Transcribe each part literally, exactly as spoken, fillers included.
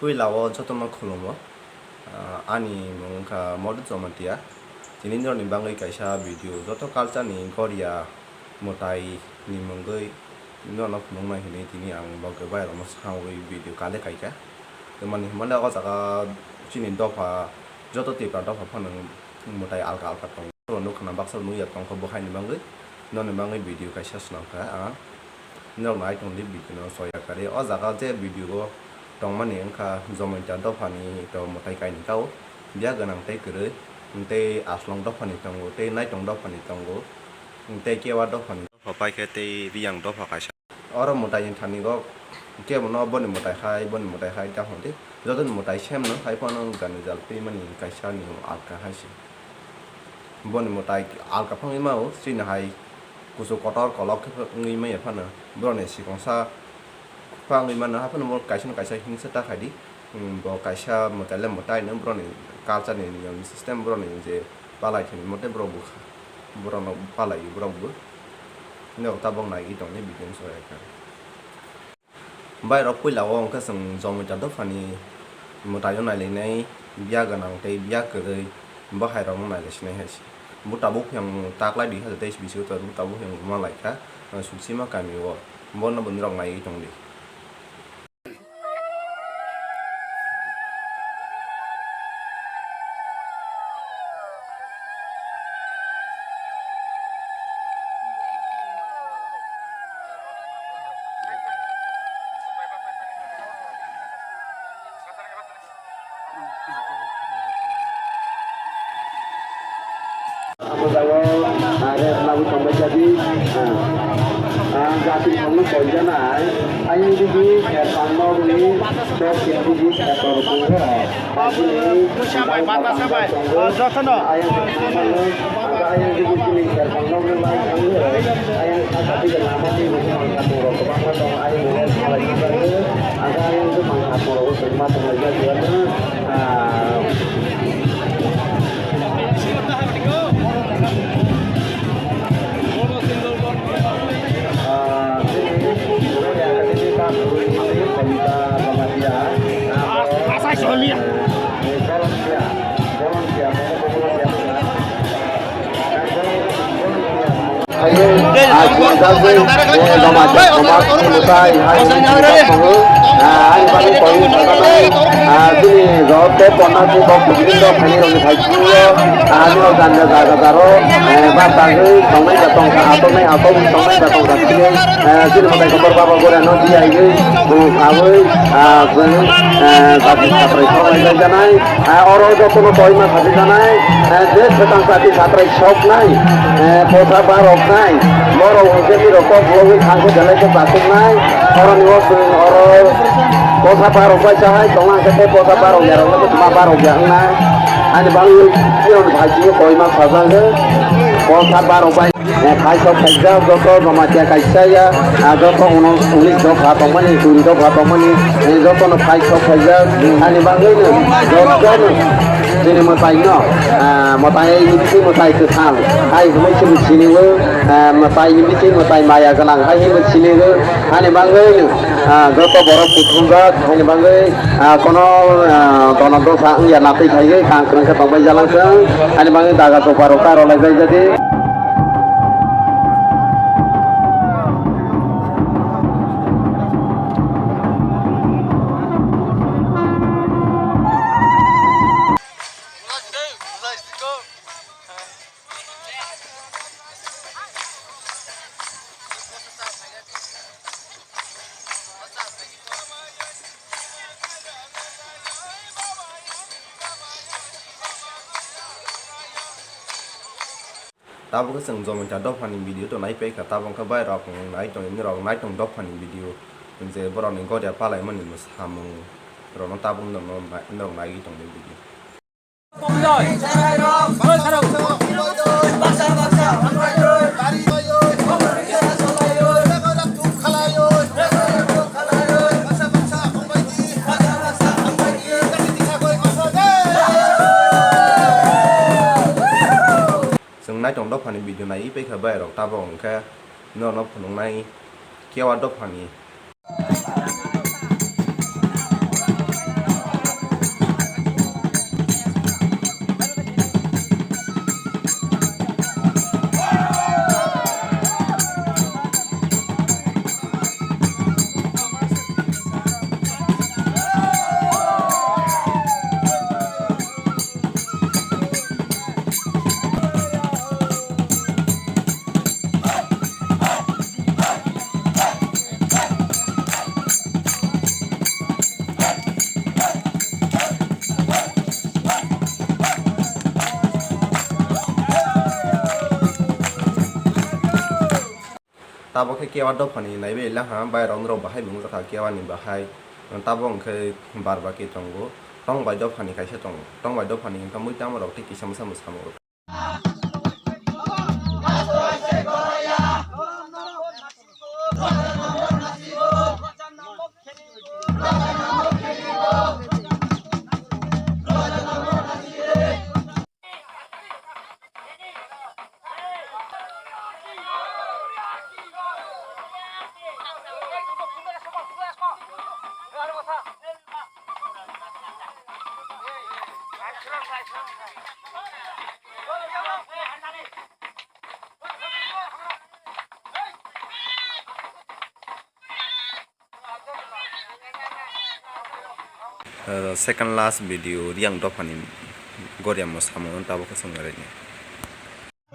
Puila o jotono khulumo. Ah, ani mung wngkha Modit Jamatia. Tini norokni bagwi kaisa video, joto culture ni goria mwtai ni mungwi norokno phunuknai hinwi tini ang bo kwbai rokno sawi video kale kaikha. Tamoni hwnmale o jaga chini dopha, joto Tipra dopha phano mwtai alka alka tongo. Norok nukha na baksa nukya tongkha bo haini bagwi, noni bagwi video kaisa swnamkha ang. Norok nai tongdi video no soya kari. O jaga je video o tongmani wngkha Jamatia dophani to mwtai kainwi kao. Biya gwnang tei kwrwi, tei Aslong dophani tongo, tei Naitong dophani tongo, tei Kewa dophani. Dopha paikhe tei Riyang dopha kaisa. Oro mwtaini thani o kebono boni mwtai hai, boni mwtai hai ta hwnkhe jotoni mwtai same no hai phano gani jal twi mani kaisa ni alka hai se. Boni mwtai alka phangwi mao, chini hai kuchuk kotor kolok khe wngwi manya phano, borokni sikongsa phangwi mano, haphano bo kaisa no kaisa hingsa ta khaidi. Hmm, bo kaisa mwtai le mwtai no, borokni culture ni niyom system, borokni je palai thani mote borok bwkha, borokno palai borok bo. Norok tabok nai tongni video no soya kha. Bai rok puila o hwnkhe chwng Jamatia dophani mwtaino nailainai, biya gwnang tei biya kwrwi, bo hai rokno nailaisinai hai se. Bo tabuk phiyang taklai dui hazar teis bisingo to bo tabuk phiyang rwma laikha, Suksima kami o, bono bo norok naiwi tongdi. Ang jati thangwi tonjaknai, ayang digi kherpang nokni dok kg kherpang tongo. Jotono. Ayang digi chini kherpang nokni lai thangwi, ayang saka dige lama twi buphang khatung rok kwbangma tongo, ayang rok salai thangwi, ang ayang buphang khatung rok swima tonglaijak. Oro jotono koima sabi janai, je swkang chati satrai soknai, posa baroknai, borok hwnkhe twi rok kok bwlwi thangkhe belai khe chasuknai, oroni o chwng oro posa barok bai chahai tongna hwnkhe tei posa barok ya rok no ma barok ya wngnai, ani bagwi tei rok ni thai simi koima sajagwi posa barok bai. Eh, phai sok khaijak joto Jamatia kaisa ya, ah, joto uno unis dopha tongmani, kuri dopha tongmani, eh, jotono phai sok khaijak, ani bagwi no jotono chini mwtai no, ah, mwtai ni bisi mwtai kwthang, hai hwnwi chini sini o, ah, mwtai ni bisi mwtai maya gwnang, hai hwnwi sini o, ani bagwi no, ah, joto borok kuthumjak, ani bagwi Ah, kono, ah, dono dosa wngya natwi khaigwi kang kwrwng khe tongbai jalang thung. Ani bagwi daga chopha rok ta rwlai bai jadi. Tabuk khe chwng Jamatia dophani video to nai paikha, tabuk khe bai rok nai tong, nini rok nai tong dophani video, je borok ni goria palai mani samung rok no tabuk norok nai tong video. Chwng nai tong dophani video nai paikha bai rok tabuk hwnkhe norok no phunuknai Kewa dophani. Tabok khe kewa dophani naiwi lang ha, bai rok norok bahai bo wngjakha kewa ni bahai. Tabok hwnkhe bar ba khe tongo, tong bai dophani kaisa tongo, tong bai dophani hwnkhe mui tamo rok tei kisa mwsa mwsamung rok. Eh, second last video Riang dophani Goriamo samung tabuk khe swngnai.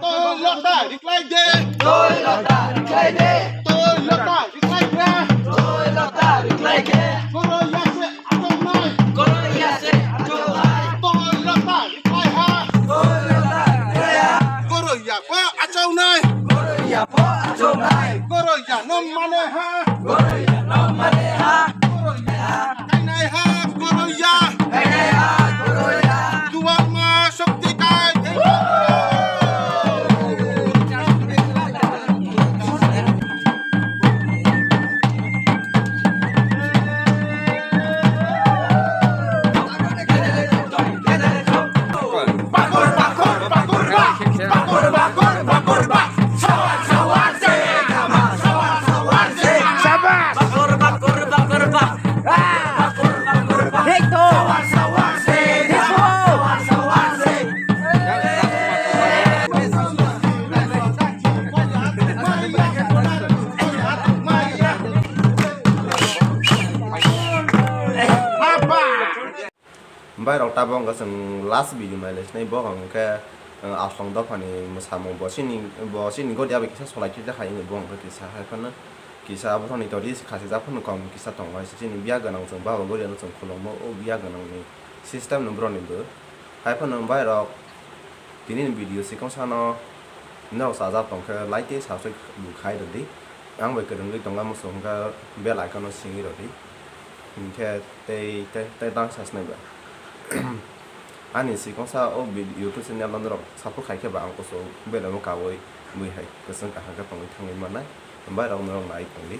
Toi lota riklai de. Toi lota riklai de. Toi lota riklai gra. Toi lota riklai de. Goro yase atongnai. Goro yase atongnai. Toi lota riklai ha. Toi lota riklai ha. Goro ya po achaunai. Goro ya po achaunai. Goro ya no mane ha. Goro ya no mane ha. Goro ya kainai ha. Goro ya. Kainai ha. Goro ya. Duar ma shakti kai. Bai rok tabok hwnkhe chwng last video nai lai sinai bo hwnkhe, uh, Aswang dophani mwsamung bo chini, bo chini gori abo kisa solai khe hai bo hwnkhe kisa hai phano kisa bohrokni tori khachijak phano kom kisa tongo hai se chini biya gwnang chwng baba gori ano chwng khulumgo o biya gwnangni system no borokni bo hai phano bai rok tini ni video chikon sano norok chajak tongkhe like tei subscribe bo khai rwdi ang bai kwrwngwi tongo muchung hwnkhe bell icon no singwi rwdi. Hinkhe tei, tei, tei tang sasnai ba. Ani sikongsa o vid-, YouTube channel no norok support khai khe ba ang kuchuk belai no kaui bui hai kwchwng kaham khe tongwi thangwi mannai. Bai rok norok nai tongdi.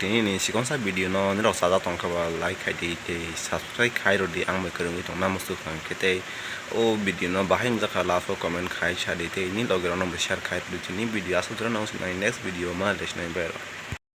Tini ni sikonsa video no nirok chajak tongkha ba like khai di tei subscribe khai rw di, ang bai kwrwngwi tongna muchung kha hwnkhe tei o video no bahai wngjakha last o comment khai sa di tei nini logi rok no bo share khai rw di. Tini video aswk jora nang sinai next video ma le sinai bai rok.